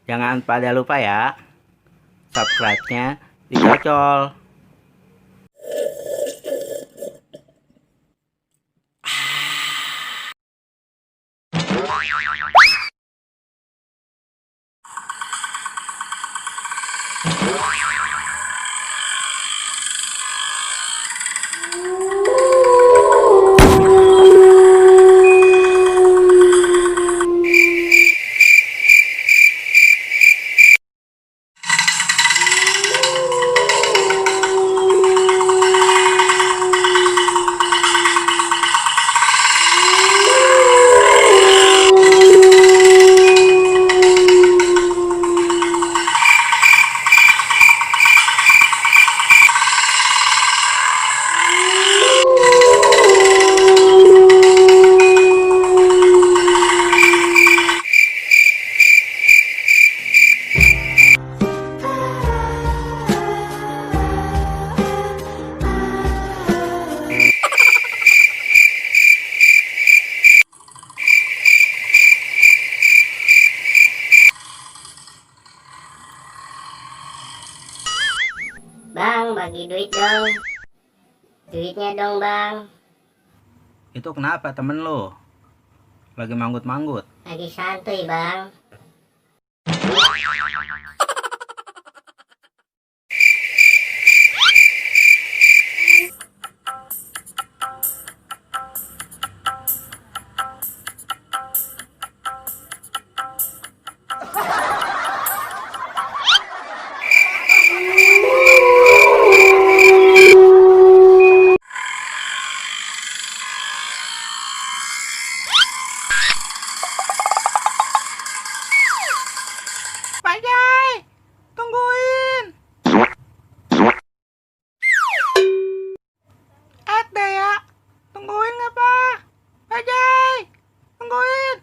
Jangan pada lupa ya, subscribe-nya dicocol. Bang, bagi duit dong. Duitnya dong, Bang. Itu kenapa temen lo? Lagi manggut-manggut? Lagi santuy, Bang. Pak Jai, tungguin. Ada ya, tungguin nggak Pak? Pak Jai, tungguin.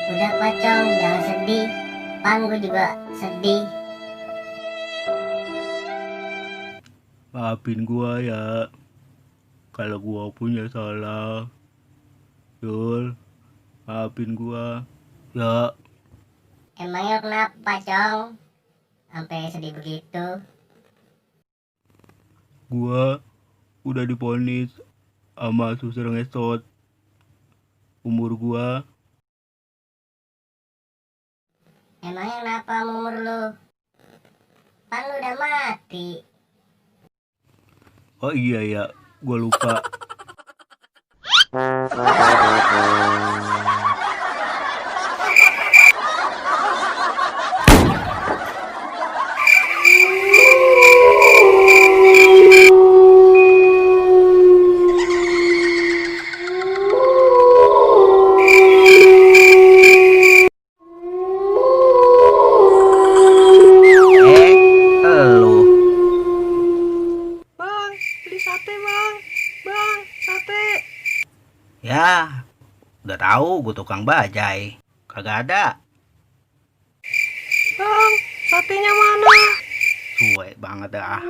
Udah, Pacong, jangan sedih. Pan gue juga sedih. Maafin gua ya, kalau gua punya salah. Yul, maafin gua. Ya, Emangnya kenapa, Pacong? Sampai sedih begitu. gua udah divonis sama suster ngesot. Umur gua, Emangnya kenapa umur lu? Pan lu udah mati. oh iya ya, gua lupa. Elu. Bang, beli sate bang. Bang, sate. Ya, udah tahu gue tukang bajai. Kagak ada. Bang, satenya mana? Cuek banget dah.